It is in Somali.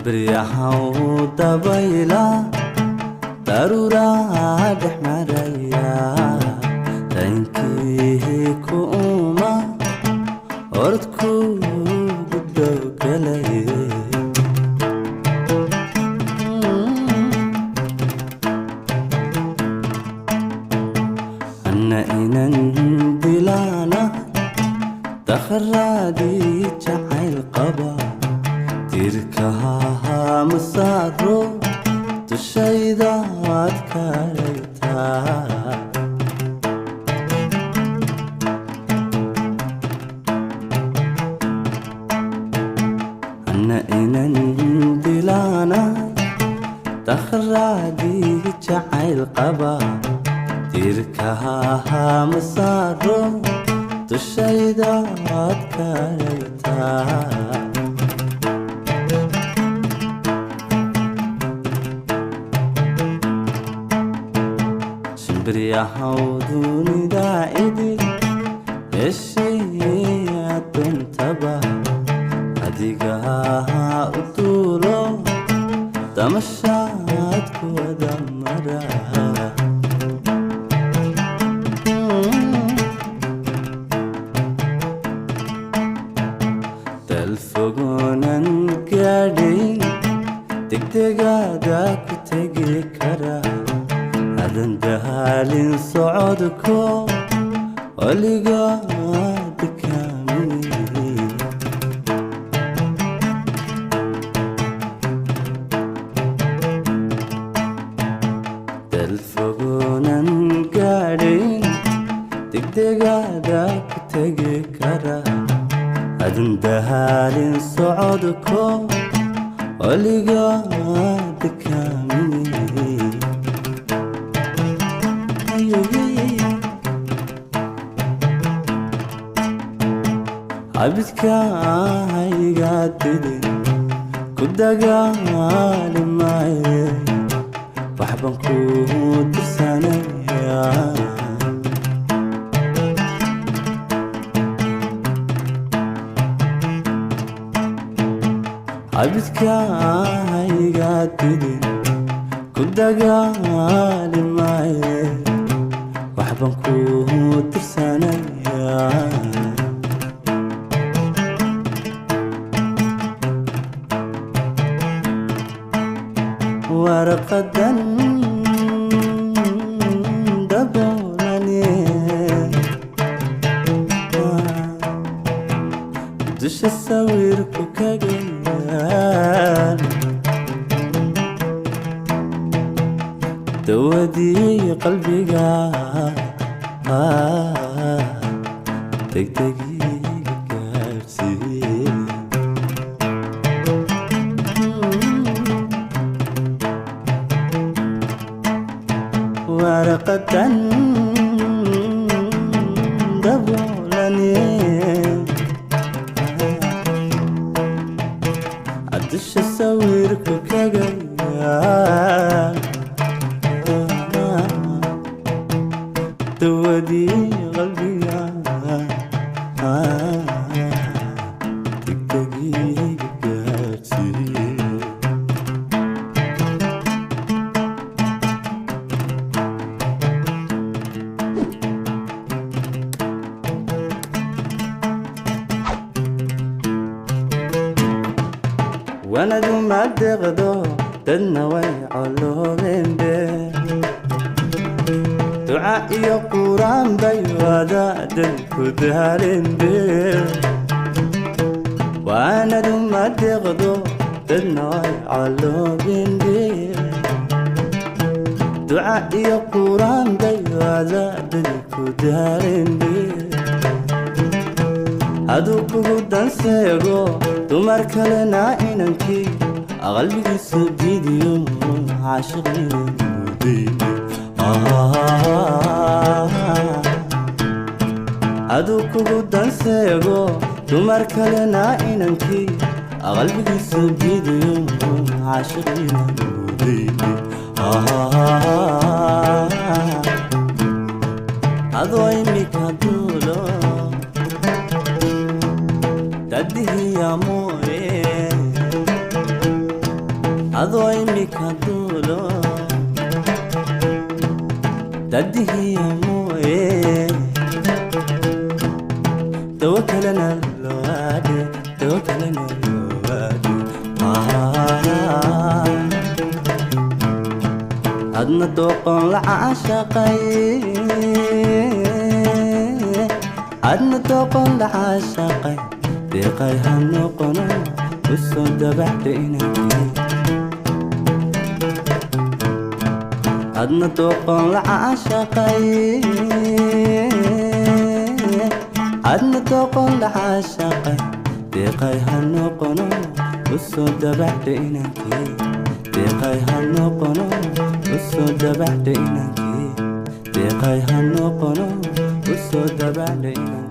Shimbiryahow dabayla daruuraha dhex maraya, tankii ku uma orodku gudowgalay. Anna inan dilaana dakhraadii jacayl qaba, tirkaha ma saaro, dushayda aad karaytaa. Anna inan dilaana dakhraadii jacayl qaba, tirkaha ma saaro, dushayda aad karaytaa. Shimbiryahow dunida idil heshiya doontaba, adiga u duulo damashaad ku wada mara. Dal fogoonan gaadhayn degdegaada ku tegi kara, adan daalin socodko weligaad kaamini. Dal fogoonan gaadhayn degdegaada ku tegi kara, adan daalin socodko weligaad kaamini. Cabidka hayga didin ku dagaali maaye, waxbaan ku tirsanayaa. Cabidka hayga didin ku dagaali maaye, waxbaan ku tirsanayaa. Warqadan daboolane dusha sawirku kaga yaal, dawadii qalbiga degdegiga gaadhsiiye. Warqadan daboolane dusha sawirku kaga yaal, dawadii qalbiga degdegiga gaadhsiiye. Wanadu ma deeqdo, dadna way coloobeenbe, duca iyo quraan bay wadaadan ku daaleenbe. Waanadu ma deeqdo, dadna way coloobeenbe, duca iyo quraan bay wadaadan ku daaleenbe. Hadduu kugu danseego dumar kalena, inankii qalbigiisu diidiyo caashiqiina mudayne. Hadduu kugu danseego dumar kalena, inankii qalbigiisu diidiyo caashiqiina mudayne. Adoo imika duulo dadihiya mooye. Adoo imika duulo dadihiyo mooye, dawo kalena loo aade, dawo kalena loo aade. Adna dooqon la caashaqay, adna dooqon la caashaqay, deeqay ha noqono u soo dabacda inankii. Adna dooqon la caashaqay, adna dooqon la caashaqay, deeqay ha noqono u soo dabacda inankii, deeqay ha noqono u soo dabacda inankii, deeqay ha noqono u soo dabacda inankii.